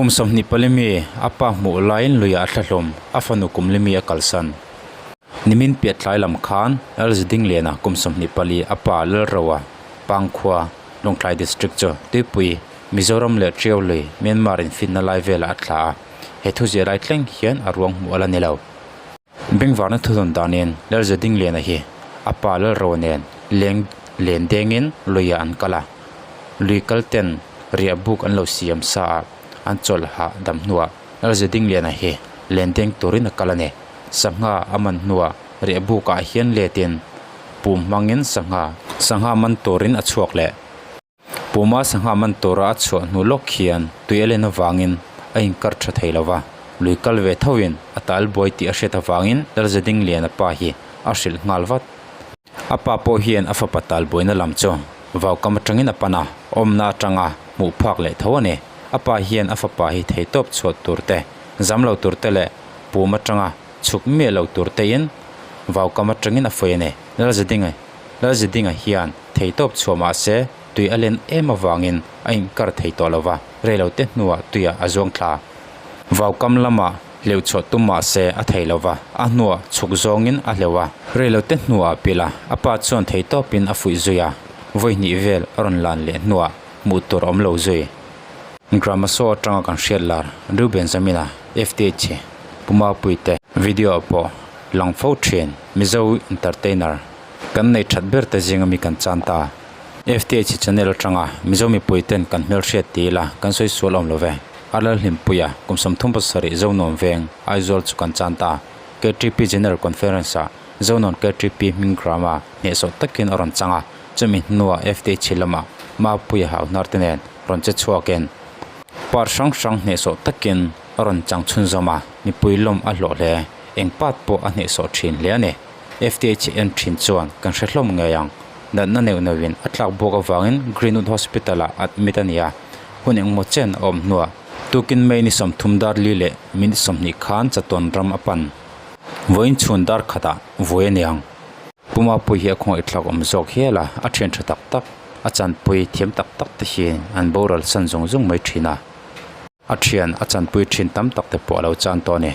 Kum 24 mi a pa hmuh laiin luiah a thla hlawm, a fanu kum li mi a kalsan. Nimin piah tlai lam khan LZ Dingliana kum 24 a pa Lalroa Pangkhua, Lawngtlai District chu Tuipui, Mizoram leh Tiau lui, Myanmar infinna lai velah a thla a, he thuziah lai thleng hian a ruang hmuh a la ni lo. Bengvarna thudawn danin Lalza Dingliana hi a pa Lalroa nen leng len dengin luiah an kal a, lui kal ten riah buk an lo siam sa a, an chawlh hah dam hnuah Lalza Dingliana hi len deng turin a kal a ni. Sangha a man hnuah riah bukah hian letin pum hmangin sangha sangha man turin a chhuak leh. Puma sangha man tura a chhuah hnu lawk hian tui a len avangin a inkar tha thei lo va, lui kal ve thovin a tal buai tih a hriat avangin Lalzadingliana pa hi a hrilh nghal vat. A pa pawh hian a fapa tal buaina lam chu vaukam atangin a pan a, awmna atanga hmuh phak leh tho a ni. A pa hian a fapa hi theitawp chhuah tur te, zam lo tur te leh pum atanga chhuk miah lo tur tein vaukam atangin a fawi a ni. Lalzadinga Lalzadinga hian Theitawp chhuah mah se, tui a len em avangin a inkar thei tawh lo va, reilote hnuah tuiah a zuang thla. Vaukam lamah hleuh chhuah tum mah se a thei lo va, a hnuah chhuk zawngin a hleuh a. Reilote hnuah pilh a, a pa chuan theitawpin a fuih zui a, vawi hnih vel a rawn lan leh hnuah hmuh tur a awm lo zui. Gramaso atanga kan hriat lar Reuben Zamina, FTH, Pu Mapuite video ah pawh lang fo thin Mizo entertainer. Kan nei that ber te zinga mi kan chan ta. FTH channel atanga Mizo mipui ten kan hmelhriat ti ila kan sawi sual awm lo ve. Arlal Hlimpuia kum 37 Zonuam veng Aizawl chu kan chan ta. KTP General Conference ah Zonuam KTP hming grama hnehsawh takin a rawn chang a, chumi hnuah FTH lamah Mapuia Hauhnar te nen rawn che chhuakin part hrang hrang hnehsawh takin a rawn chang chhunzawm a, mipui lawm a hlawh hle. Eng part pawh a hnehsawh thin hle a ni. FTHN thin chuan kan hre hlawm ngei ang. Natna neuh neuhin a tlak buak avangin Greenwood Hospital-ah admit a ni a, hun engmaw chen a awm hnuah tukin May ni 30 dar li leh minute 20 khan chatuan ram a pan. Vawiin chhun dar khatah vui a ni ang. Puma pui hi a khawngaih thlak awm zawk hial a, a thian tha tak tak, a chanpui thiam tak tak te hi an boral san zung zung mai thin a. A thian a chanpui thin tam tak te pawh a lo chan tawh a ni.